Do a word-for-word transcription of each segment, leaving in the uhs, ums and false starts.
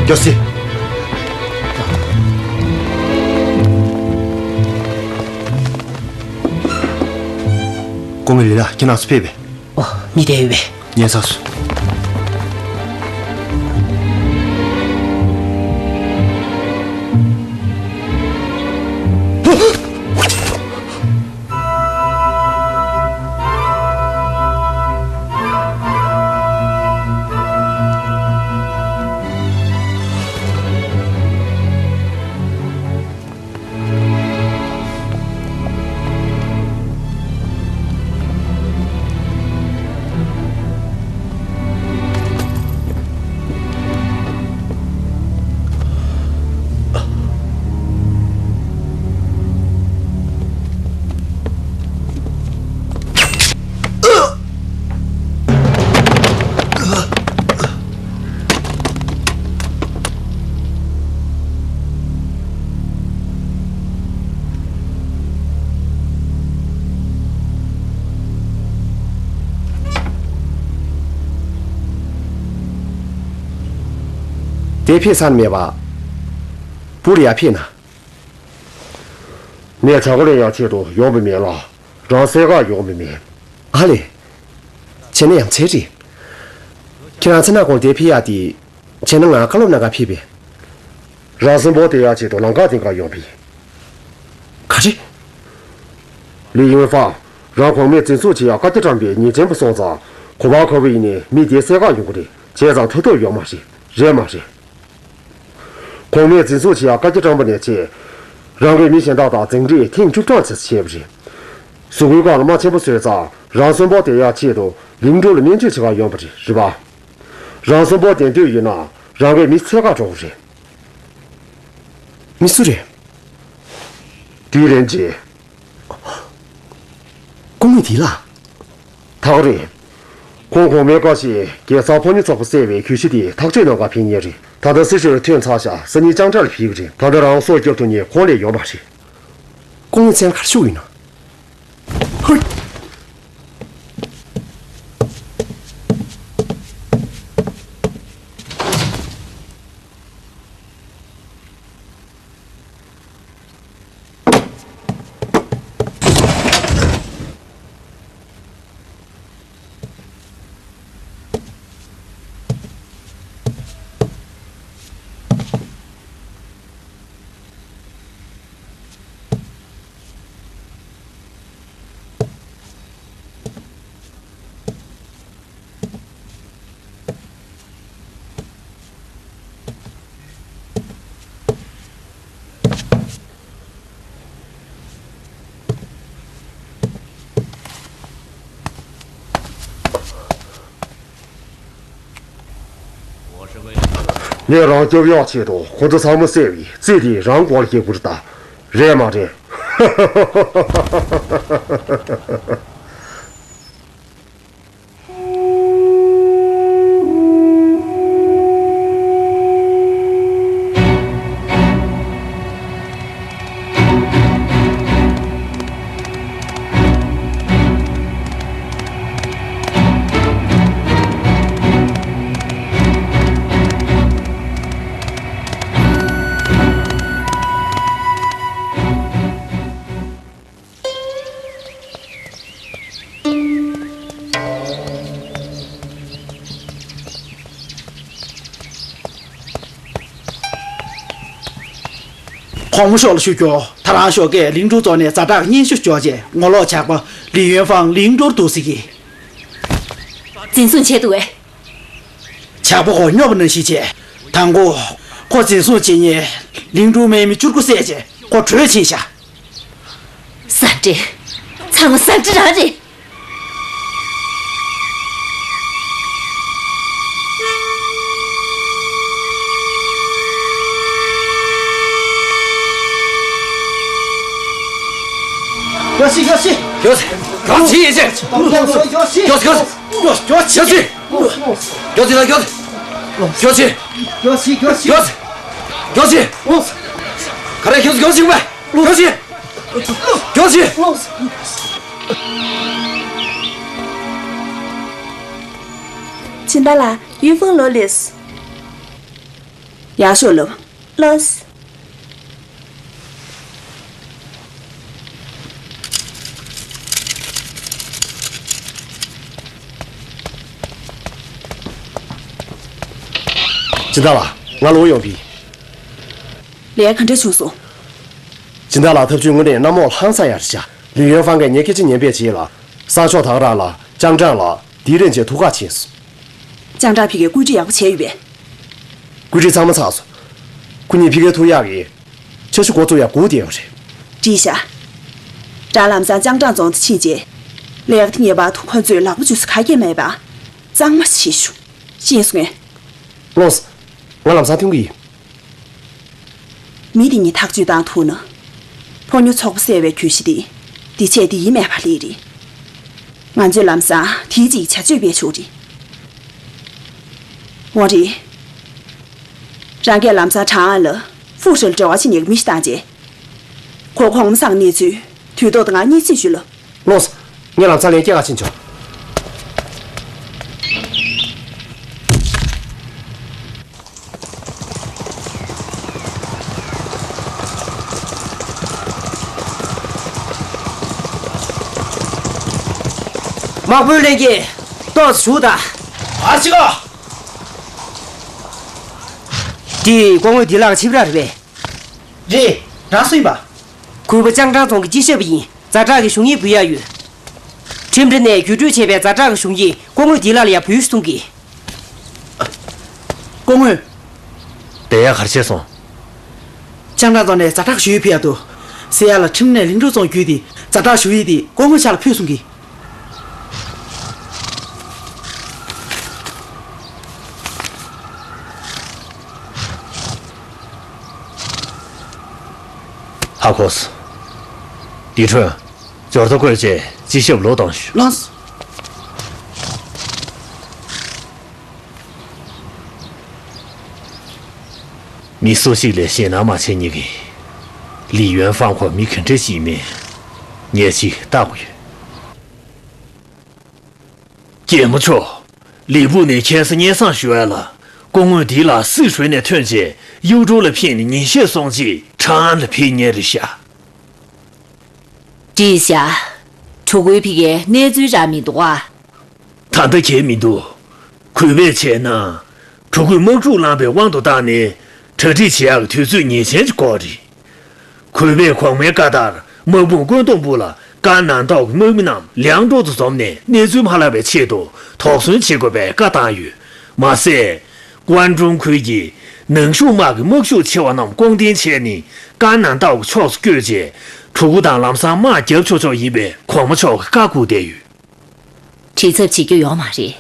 ཡོད་སྲིད། སྐུ་ངོ་ལི་ལགས། ཁྱེད་རང་ཚོ་ཕེབས་པས། ཨོ། མི་དེ་ཡོད་པས། ཉན་ས་སུ། དེ་ཕེབས་ས་མེད་པ། བུ་ལ་ཡ་ཕེབས་ན། ངས་བྱ་དགའ་ལེན་ཡག་ཆེད་དུ་ཡོང་བ་མེད་ལ། རང་སེམས་ཁར་ཡོང་བ་མེད། ཨ་ལེ། བྱས་ན་ཡ་མཚན་རེད། ཁྱེད་རང་ཚོ་ནང་ཁོང་དེ་ཕེབས་ཡག་དེ། བྱས་ན་ང་བཀའ་སློབ་གནང་ག་ཕེབས་པས། རང་སྲུང་འབོག་སྟེ་ཡག་ཆེད་དུ་ལམ་ཁ་དེ་གར་ཡོང་བས། ག་རེ། ལི་ཡུན་ཧྥང་། རང་གོང་མས་འཛིན་བཟུང་བྱེད་ཡག་བཀའ་རྒྱ་བཀྲམ་པའི་ཉེས་ཅན་པ་སོང་ཙང་། གོ་བ་ག་བ་ཡིན་ནའི་མི་དེ་བསད་ག་ཡོང་གི་རེད། བྱས་ཙང་ཐུབ་ཐབས་ཡོད་མ་རེད། རེད་མ་རེད། གོང་མས་འཛིན་བཟུང་བྱེད་ཡག་བཀའ་རྒྱ་བཀྲམ་པ་ནས་བྱས། རང་གིས་མི་གཞན་དག་དང་འཛིང་འདྲེས་ཐེངས་བཅུ་གྲངས་ཙམ་བྱས་པ་རེད། གཟུགས་པོའི་སྒང་ལ་རྨ་ཆེན་པོ་བཟོས་ཙང་རང་སྲུང་འབོག་སྟེ་ཡག་ཆེད་དུ་ལིང་ཀྲུའུ་ལ་སྨན་བཅོས་བྱེད་ག་ཡོང་བ་རེད། རེད་པ། རང་སྲུང་འབོག་སྟེ་འདོད་ཡོད་ན་རང་གིས་མི་བསད་ག་འགྲོ་གི་རེད། མི་སུ་རེད། ཏུའུ་རེན་ཅི། སྐུ་ངོ་དེ་ལ། ཐག་རིང་། ཁོང་གོང་མའི་བཀའ་བཞིན་རྒྱལ་ཚབ་ཕོ་ཉ་ཚོགས་པ་བསད་པའི་གྱོད་གཞི་དེ་ཐག་གཅོད་གནང་ག་ཕེབས་མཁན་རེད། ད་ལྟ་སྲི་ཞུ་ལ་ཐོན་ཚར་ཤག་སང་ཉིན་ལྕང་བྲག་ལ་ཕེབས་ཀྱི་རེད། ད་ལྟ་རང་སྲོག་སྐྱོབ་ཐུབ་མཁན་ཁོང་ལས་ཡོད་མ་རེད། སྐུ་ངོ་མཚན་ག་རེ་ཞུ་གི་ཡིན་ན། ཧུད། ངས་རང་སྐྱོབ་ཡག་ཆེད་དུ་ཁོ་ཚོ་ཚང་མ་བསད་པའི་རྩིས་དེ་རང་སྒོ་ལ་སྐྱེལ་དགོས་རེད་ད། རེད་མ་རེད། གོང་མ་མཆོག་ལ་ཞུ་རྒྱུ། ད་རང་ཞོགས་ཀས་ལིང་ཀྲུའུ་རྫོང་ནས་ཛ་དྲག་སྙན་ཞུ་འབྱོར་རྗེས་ངོ་ལོག་ཇག་པ་ལི་ཡོན་ཧྥང་ལིང་ཀྲུའུ་འདུག་ཟེར་གི། འཛིན་བཟུང་བྱས་འདུག་བས། ཇག་པ་ཁོ་སྨྱོ་བ་ནང་བཞིན་བྱས། དང་པོ། ཁོ་འཛིན་བཟུང་བྱེད་མཁན་ལིང་ཀྲུའུ་སྨན་མི་བཅུ་དགུ་བསད་རྗེས་ཁོ་བྲོས་ཕྱིན་ཤག་ཟ་འདྲེ། ཚང་མ་ཟ་འདྲེ་རང་རེད། ཡོ་སི། ཡོ་སི། ཡོ་སི། གང་བྱེད་ཡིན་ཟེར། ཡོ་སི། ཡོ་སི། ཡོ་སི། ཡོ་སི། ཡོ་སི། ཡོ་སི། ག་རེ་ཁྱོད་ཡོ་སི། ཡོ་སི། ག་རེ་ཁྱོད་ཡོ་སི། ཡོ་སི། ཡོ་སི། སྦྱིན་བདག་ལགས། ཡུས་ཧྥང་ལོ་ལེས། ཡག་ཤོས་ལབ། ལགས། སྦྱིན་བདག་ལགས། ང་ལོ་ཡོང་བི། ལས་ག་འདྲ་བྱུང་སོང་། སྦྱིན་བདག་ལགས་ཐབས་ཇུས་དངོས་གནས་གནམ་འོག་ལྷང་ཚ་ཡར་བཞག་ལི་ཡོན་ཧྥང་གིས་ངའི་སྐད་ཆ་ཉན་པའི་རྗེས་ལ། གསར་ཤོག་དག་རང་ལ་ལྕང་ཀྲང་ལགས་དིའི་རེན་ཅེ་ཐུག་ཁག་ཕྱིན་སོང་། ལྕང་ཀྲང་ཕི་གིས་བཀོད་སྒྲིག་ཡག་པོ་བྱས་ཡོད་པས། བཀོད་སྒྲིག་ཚང་མ་ཚར་སོང་། ཁོ་གཉིས་ཕི་གའི་ཐུག་ཡག་གི་འཆར་གཞི་འགོ་བཙུགས་ཡག་སྒུག་བསྡད་ཡོད་རེད། བྲིས་ཤག་རང་ལམ་སང་ལྕང་ཀྲང་རྫོང་དུ་ཕྱིན་རྗེས། ལས་ཀ་དེ་ངེས་པར་དུ་ཁོ་ཚོས་ལག་པ་འཇུ་ས་ག་གེ་མེད་པ། གཙང་མ་བྱེད་ཤོག་ཤེས་སོང་ངས། ལགས་སོ། ང་ལམ་སང་ཐོན་གྱི་ཡིན། མི་དེ་གཉིས་ཐག་གཅོད་བཏང་ཐུབ་ན། ཕོ་ཉོ་ཚོགས་པ་སེལ་བའི་གྱོད་གཞི་དེ། འདི་བྱས་འདིའི་མེད་པ་ལས་རེད། ང་ཚོས་ལམ་སང་དེའི་རྗེས་བྱ་སྤྱོད་སྤེལ་ཆོག་རེད། འོ་རེད། རང་གིས་ལམ་སང་ཁྲང་ཨན་ལ་ཧྥུ་ཧྲི་ལ་འབྲེལ་བ་བྱེད་མཁན་གྱི་མི་ཞིག་བཏང་རྗེས། ཁོ་གོང་མ་སང་གནས་ཚུལ་དུས་ཐོག་ཏུ་ང་གཉིས་སུ་ཞུ་ལ། ལགས་སོ། ངས་ལམ་སང་ལན་སྐྱེལ་ག་ཕྱིན་ཆོག་དམག་དཔོན་ལྷན་རྒྱས། ཏོག་ཙམ་བཞུགས་དང་། ཨ་ཅི་ག་འདི་སྐུ་ངོ་དིའི་ལགས་ཁྱེད་རང་རེད་པས། རེད། རང་སུ་ཡིན་པ། གུས་པ་ལྕང་ཀྲང་རྫོང་གི་སྤྱི་ཞབས་ཡིན། ཛ་དྲག་གི་ཞུ་སྙན་འབུལ་ཡག་ཡོད། ཁྲིམས་ར་ནས་བརྒྱུད་སྤྲོད་བྱས་པའི་ཛ་དྲག་གི་ཞུ་སྙན་སྐུ་ངོ་དིའི་ལགས་ལ་ཡར་འབུལ་གསུང་གི། སྐུ་ངོ། དེ་ཡང་ག་རེ་བྱས་སོང་། ལྕང་ཀྲང་རྫོང་ནས་ཛ་དྲག་ཞུ་ཡིག་ཕུལ་ཡག་འདུག་ཟེར་ཡག་ལ་ཁྲིམས་ནས་ལིང་ཀྲོའུ་རྫོང་བརྒྱུད་དེ་ཛ་དྲག་ཞུ་ཡིག་དེ་སྐུ་ངོ་ཤག་ལ་ཕུལ་གསུང་གི། ཧ་གོ་སོང་། དེ་འཕྲོས་འབྱོར་ཐོ་བཀོད་བྱས་སྤྱི་ཞབས་ལོག་གཏོང་ཞུ། ལགས་སོ། མི་སུ་ཞིག་ལས་ཞེད་སྣང་མ་བྱེད་ཉེས་ཀྱི། ལི་ཡོན་ཧྥང་ཁོ་མི་ག་འདྲ་ཞིག་མིན། ངས་ཅིག་བལྟ་དགོས་ཡོད། གད་མོ་ཆོག་ལི་སྦུག་ནས་ཁྱེད་ས་སྙན་སེང་ཞུ་ཡ་ལ། སྐུ་ངོ་འདི་ལ་སི་ཧྲུའེ་ནས་ཐོན་རྗེས་གཡུ་ཀྲོའུ་ལ་ཕེབས་ནས་ཉིན་ཤས་སོང་རྗེས་ཁྲང་ཨན་ལ་ཕེབས་མཁན་རེད་ཤག་བྲིས་ཤག་གྲུ་གུའི་ཕི་གའི་གནས་ཚུལ་རག་མི་འདུག་ཨ། ད་ལྟ་གལ་མི་འདུག་གུས་པས་བྱས་ན། གྲུ་གུས་དམག་འཁྲུག་བསླངས་པའི་དབང་དུ་བཏང་ནས་གྲ་སྒྲིག་བྱེད་ཡག་གི་དུས་ཚོད་ངེས་ཅན་ཅིག་འགོར་རེད། གུས་པས་གོང་མའི་བཀའ་ལྟར་དམག་དཔུང་བཀོད་འདོམས་པུའུ་ལ་ཀན་ནན་ཏའོ་གི་དམག་མི་རྣམས་ལིའང་ཀྲོའུ་དུ་འཛོམས་ནས་གནས་ཚུལ་མ་བརླག་པའི་ཆེད་དུ་དོགས་ཟོན་བྱེད་དགོས་པའི་བཀའ་བཏང་ཡོད། མ་ཟད། ཀོན་ཀྲུང་ཁུལ་གྱི་ནང་ཤུགས་དམག་གི་དམག་ཤུགས་ཆེ་བ་རྣམས་སྐོང་འཐེན་བྱས་ནས་ཀན་ནན་ཏའོ་གི་ཕྱོགས་སུ་བསྐྱོད་རྗེས་གྲུ་གུ་དང་ལམ་སང་དམག་རྒྱབ་ཆོག་ཆོག་ཡིན་པའི་གོང་མ་མཆོག་གིས་བཀའ་བསྒོས་བསྡད་ཡོད། བྲེལ་འཚུབ་བྱེད་རྒྱུ་ཡོད་མ་རེད།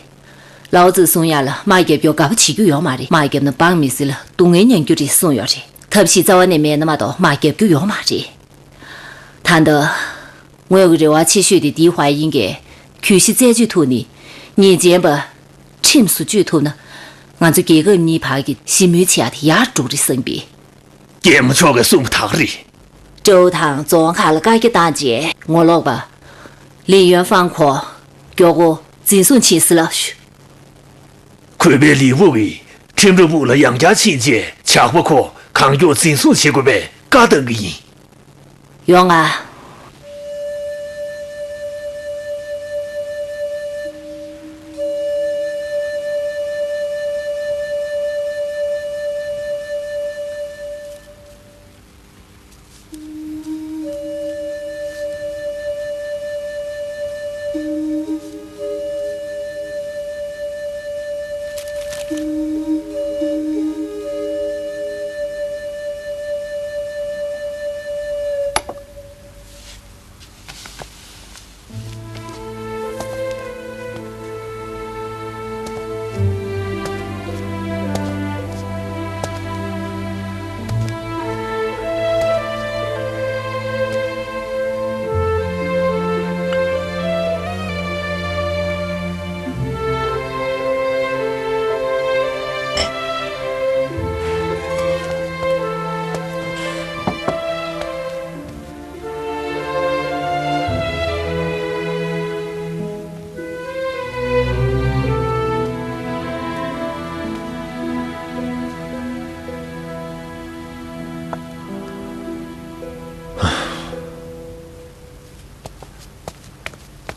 ལའོ་ཙིས་གསུང་ཡག་ལ་དམག་རྒྱབ་རྒྱུ་དགའ་པོ་བྱེད་རྒྱུ་ཡོད་མ་རེད། དམག་རྒྱབ་ན་འབངས་མི་སེར་ལ་སྡུག་བསྔལ་མྱང་རྒྱུ་རེད་གསུངས་ཡོད་རེད། ཐབས་ཤེས་རྩ་བ་ནས་མེད་ན་མ་གཏོགས་དམག་རྒྱབ་རྒྱུ་ཡོད་མ་རེད། ད་ལྟ་ངོས་ཀྱི་རེ་བ་ཆེ་ཤོས་དེ་དེའི་ཧྭ་དབྱིན་གྱིས་གྱོད་གཞི་རྩད་གཅོད་ཐུབ་ནས་ཉེས་ཅན་པ་ཁྲིམས་སུ་གཅོད་ཐུབ་ན། ང་ཚོ་རྒྱལ་ཁབ་གཉིས་བར་གྱི་ཞི་མོལ་བྱེད་ཡག་དེ་ཡར་འགྲོ་གི་རེད་བསམ་པས། རྒྱལ་མོ་མཆོག་གིས་གསུངས་པ་དག་རེད། ཀྲོའུ་དང་རྫོང་ཁག་ལ་བཀའ་རྒྱ་བཏང་རྗེས་ངོ་ལོག་པ་ལི་ཡོན་ཧྥང་ཁོ་མགྱོགས་པོ་འཛིན་བཟུང་བྱེད་ཟེར་ལབ་ཞུ། གུས་པས་ལི་སྦུག་གིས་ཁྲིམས་ར་སྦུག་ལ་ཡང་བསྐྱར་ཕྱིན་རྗེས་ཇག་པ་ཁོ་གང་མགྱོགས་འཛིན་བཟུང་བྱེད་དགོས་པའི་བཀའ་བཏང་གི་ཡིན། ཡོང་ང་།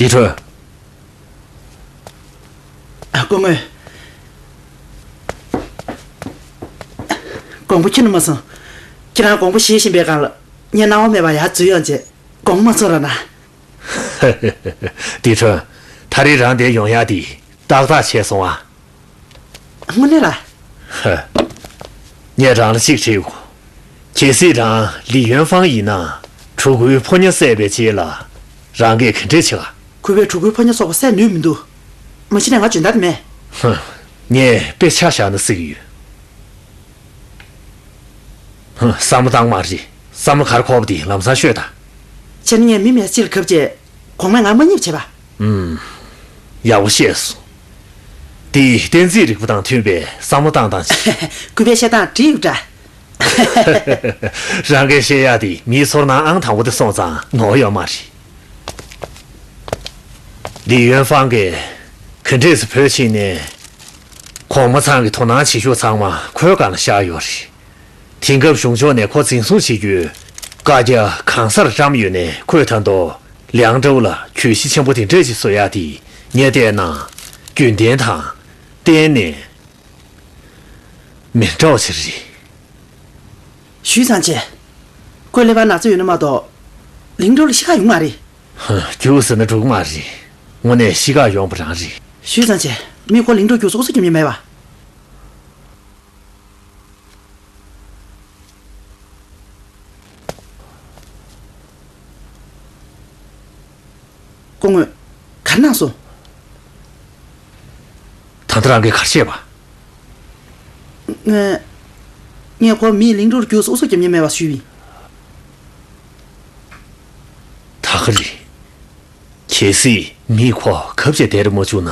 ཡིད་སྤྲོ། ཨ། སྐུ་ངོ། དགོངས་པ་ཁྱོན་ནས་མ་ཚོམས། ཁྱེད་རང་དགོངས་པ་བཞེས་བཞིན་པའི་སྒང་ལ་ངས་སྣང་བ་མེད་པར་ཡར་འཛུལ་ཡོང་བྱས། དགོངས་པ་མ་ཚོམས་རོགས་གནང་། ཡིད་སྤྲོ། ད་རེས་རང་འདིར་ཡོང་ཡག་འདི་ཏག་ཏག་བྱས་སོང་ཨ། དངོས་གནས་ལ། ཧ། ངས་རང་ལ་གཅིག་དྲིས་དགོས། གལ་སྲིད་རང་ལི་ཡོན་ཧྥང་ཡིན་ན། གྲུ་གུའི་ཕོ་ཉ་བསད་པའི་རྗེས་ལ་རང་གིས་ག་འདྲས་བྱེད་ག་གུས་པས་གྲུ་གུའི་ཕོ་ཉ་བསད་པ་བསད་ནུས་མི་འདུག་མ་གཞི་ནས་ང་འཇོན་ཐང་དེ་མེད། ཧ། ངས་དཔེ་ཆ་བཞག་ན་སྲིད་ཀྱི་ཡོད། ཧ། བསམ་བློ་བཏང་མ་རེད། བསམ་བློ་ག་རེ་འཁོར་བ་དེ་ལམ་སང་ཤོད་དང་། བྱས་ན་ངས་མི་མེད་ས་ཅིག་ལ་གབ་བྱས། གོང་མས་ང་མ་མཉེས་པ་བྱས་པ། ཨུམ། ཡག་པོ་ཤེས་སོང་། འདི་གཏན་ཚིགས་རིག་པ་དང་མཐུན་པའི་བསམ་བློ་བཏང་སྟངས་ཤིག་གུས་པས་བཤད་སྟངས་འགྲིག་ཡོད་འདྲ། རང་གིས་བཤད་ཡག་དེ་མིའི་ཚོར་སྣང་ཨང་དང་པོ་དེ་སོང་ཙང་ནོར་ཡོད་མ་རེད། ལི་ཡོན་ཧྥང་གིས་ག་འདྲས་སེ་བོད་ཕྱིན་ནས། གོང་མ་ཚང་གི་དོ་སྣང་བྱེད་ཤུགས་ཚང་མ་ཁོའི་སྒང་ལ་བཞག་ཡོད་རེད། དེང་སྐབས་གཞུང་ཕྱོགས་ནས་ཁོ་འཛིན་བཟུང་བྱེད་རྒྱུའི་བཀའ་རྒྱ་གང་སར་བཀྲམ་ཡོད་ནའི། ཁོས་ད་དུང་ལིའང་ཀྲོའུ་ལ་གྱོད་གཞི་ཆེན་པོ་དེ་འདྲས་ཅིག་བཟོ་ཡག་དེ་ངས་བལྟས་ན་རྒྱུན་ལྡན་དང་གཏན་ནས་མི་འདྲ་བ་ཞིག་རེད། ཞུས་ཙང་བྱས། ཁོས་ཀླད་པར་ན་ཚ་ཡོད་ན་མ་གཏོགས། ལིའང་ཀྲོའུ་ལ་ཤི་ཁག་ཡོང་མ་རེད། ཧ། རྒྱུགས་ཟེར་ན་འགྲོ་གི་མ་རེད། དངོས་གནས་ཤི་ཁག་ཡོང་བ་རང་རེད། ཞུས་ཙང་བྱས། མི་ཁོ་ལིའང་ཀྲོའུ་རྒྱུགས་སུ་ཨུ་ཚུགས་རྒྱབ་མཁན་མེད་པ། སྐུ་ངོ། ག་རེ་གནང་སོང་། ད་ལྟ་རང་གིས་ག་རེ་བཤད་པ། ངས། ངས་ཁོ་མིས་ལིའང་ཀྲོའུ་རྒྱུགས་སུ་ཨུ་ཚུགས་རྒྱབ་མཁན་མེད་པ་ཞུས་པ་ཡིན། ད་ག་རེད། གལ་སྲིད་མིས་ཁོ་གབ་བྱས་བསྡད་རེ་མ་བཅུག་ན།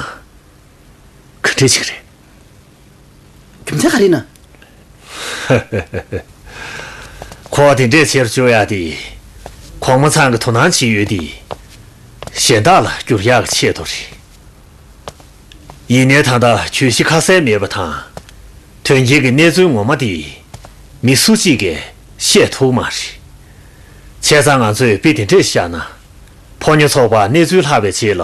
ག་འདྲས་ཅིག་རེད། རྒྱུ་མཚན་ག་རེ་ཡིན་ན། ཁོ་དེ་འདྲས་བྱེད་རུ་བཅུག་ཡག་དེ། གོང་མ་ཚང་གི་དོ་སྣང་བྱེད་ཡུལ་དེ། གཞན་དག་ལ་བསྒྱུར་ཡག་གི་ཆེད་དུ་རེད། ཡིན་ནའི་ད་ལྟ་གྱོད་གཞི་ཁ་གསལ་མེད་པ་དང་། དོན་རྐྱེན་གྱི་གནས་ཚུལ་ངོ་མ་དེ། མི་སུ་གཅིག་གིས་ཤེས་ཐུབ་མ་རེད། བྱས་ཙང་ང་ཚོས་དཔེ་དེ་འདྲས་བཞག་ན། ཕོ་ཉ་ཚོགས་པ་གནས་ཚུལ་ལྷག་པའི་རྗེས་ལ།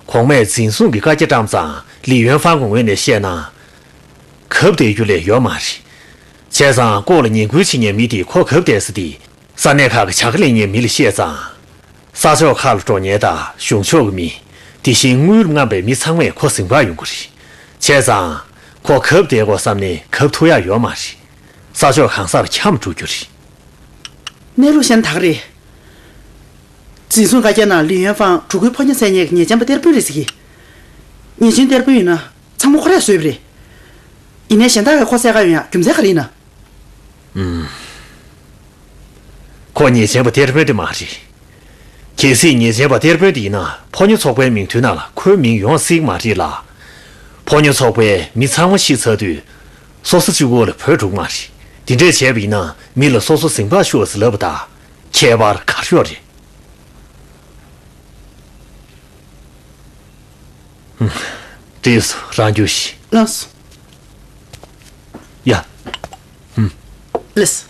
གོང་མས་འཛིན་བཟུང་གི་བཀའ་རྒྱ་བཀྲམ་ཙང་། ལི་ཡོན་ཧྥང་གི་ངོས་ནས་བཤད་ན། གབ་བསྡད་རྒྱུ་ལས་ཡོད་མ་རེད། བྱས་ཙང་ལྐོག་ལ་ངན་སྐུལ་བྱེད་མཁན་མི་དེས་ཁོ་གབ་བསྡད་ས་དེ། ས་གནས་ཁག་གི་བྱ་དགའ་ལེན་མཁན་མི་ལ་བཤད་ཙང་། ས་ཕྱོགས་ཁག་ལ་འགྲོ་མཁན་དང་གཞུང་ཕྱོགས་ཀྱི་མི། དེ་བཞིན་དངུལ་རྔམ་པའི་མི་ཚང་མས་ཁོ་ཟིན་པར་ཡོང་གི་རེད། བྱས་ཙང་། ཁོ་གབ་བསྡད་དགོས་བསམ་ནས་གབ་ཐུབ་ཡག་ཡོད་མ་རེད། ས་ཕྱོགས་གང་སར་འཁྱམས་འགྲོ་རྒྱུ་རེད། གནས་ལུགས་བཤད་ན་ད་ག་རེད། འཛིན་བཟུང་བཀའ་རྒྱ་ནང་ལི་ཡོན་ཧྥང་གྲུ་གུའི་ཕོ་ཉ་བསད་མཁན་གྱི་ཉེས་ཅན་པ་གཏེར་དཔོན་རེད་ཟེར་གི། ཉེས་ཅན་གཏེར་དཔོན་ཡིན་ན་ཚང་མ་ཁོ་རས་བཟོས་པ་རེད། ཡིན་ནའི་གཞན་དག་གིས་ཁོ་བསད་ག་ཡོང་ཡག་རྒྱུ་མཚན་ག་རེ་ཡིན་ན། ཨུམ། ཁོ་ཉེས་ཅན་པ་གཏེར་དཔོན་དེ་མ་རེད། གལ་སྲིད་ཉེས་ཅན་པ་གཏེར་དཔོན་དེ་ཡིན་ན་ཕོ་ཉ་ཚོགས་པའི་མིང་ཐོའི་ནང་ལ་ཁོའི་མིང་ཡོང་སྲིད་མ་རེད་ལ། ཕོ་ཉ་ཚོགས་པའི་མི་ཚང་མ་ཤི་ཚར་དུས། སོ་སོ་གཅིག་པོ་ལ་བུད་འགྲོ་གི་མ་རེད། དེ་འདྲས་བྱས་པ་ཡིན་ན་མི་ལ་སོ་སོ་ཟིན་པར་ཤོག་ཟེར་ལབ་པ་དང་ཁྱད་པར་ག་རེ་ཡོད་རེད། ཧུམ། འགྲིག་སོང་། རང་རྒྱུགས་ཤིག་ལགས་སོ། ཡ། ཧུམ། ལགས་སོ།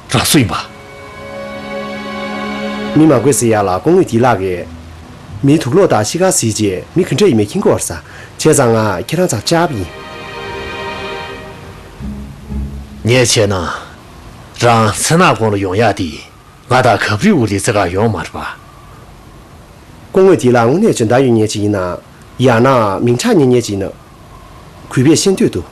རང་སུ་ཡིན་པ། མི་མ་དགོས་ཟེར་ཡག་ལ་སྐུ་ངོས་དེའི་ལག་གི། མིའི་དུག་སློག་དང་ཤི་ཁ་གཟིགས་རྗེས་མི་ག་འདྲ་ཡིན་མིན་མཁྱེན་གྱི་ཡོད་རེད་ས། བྱས་ཙང་ང་ཁྱེད་རང་ཚང་བཅར་བ་ཡིན། ངས་བྱས་ན། རང་མཚན་ནག་དགོན་ལ་ཡོང་ཡག་དེ། ང་དང་གབ་རིའུ་ལི་ཙི་ག་ཡོང་མ་རེད་པ། སྐུ་ངོས་དེ་ལ་དངོས་གནས་འཇོན་ཐང་ཡོད་མཁན་ཅིག་ཡིན་ན། ཡང་ན་མིང་གྲགས་རྙེད་མཁན་ཅིག་ཡིན་ན། གུས་པས་ཤེས་འདོད་དོ།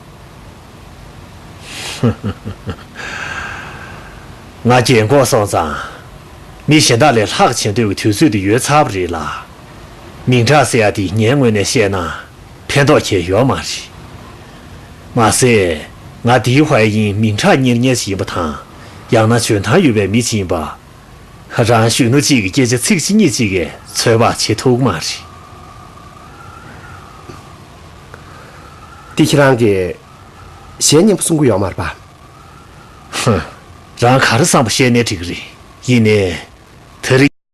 ང་རྒན་གོག་སོང་ཙང་། མི་གཞན་དག་ལས་ལྷག་བྱེད་འདོད་ཀྱི་དུས་ཚོད་དེ་ཡོལ་ཚར་བ་རེད་ལ། མིང་གྲགས་ཟེར་ཡ་དེ་ངའི་ངོས་ནས་བཤད་ན། ཕན་ཐོགས་ཁྱེད་ཡོད་མ་རེད། མ་ཟད། ང་དེའི་ཧྭ་ཡིན་མིང་གྲགས་གཉེར་མཁན་ཞིག་ཡིན་པ་དང་། ཡང་ན་འཇོན་ཐང་ཡོད་པའི་མི་ཞིག་ཡིན་པ། རང་གཞོན་ནུ་གཅིག་གི་སྐད་ཆ་ཚིག་གཅིག་གཉིས་གཅིག་གིས་ཚོད་དཔག་བྱེད་ཐུབ་ཀྱི་མ་རེད། དེ་ཁྱེད་རང་གིས་གཞས་སྙན་པོ་གསུང་གི་ཡོད་མ་རེད་པ། ཧུམ། རང་ག་རེ་བསམ་པ་བཤད་ནའི་འགྲིག་གི་རེད། ཡིན་ནའི། དེ་རིང་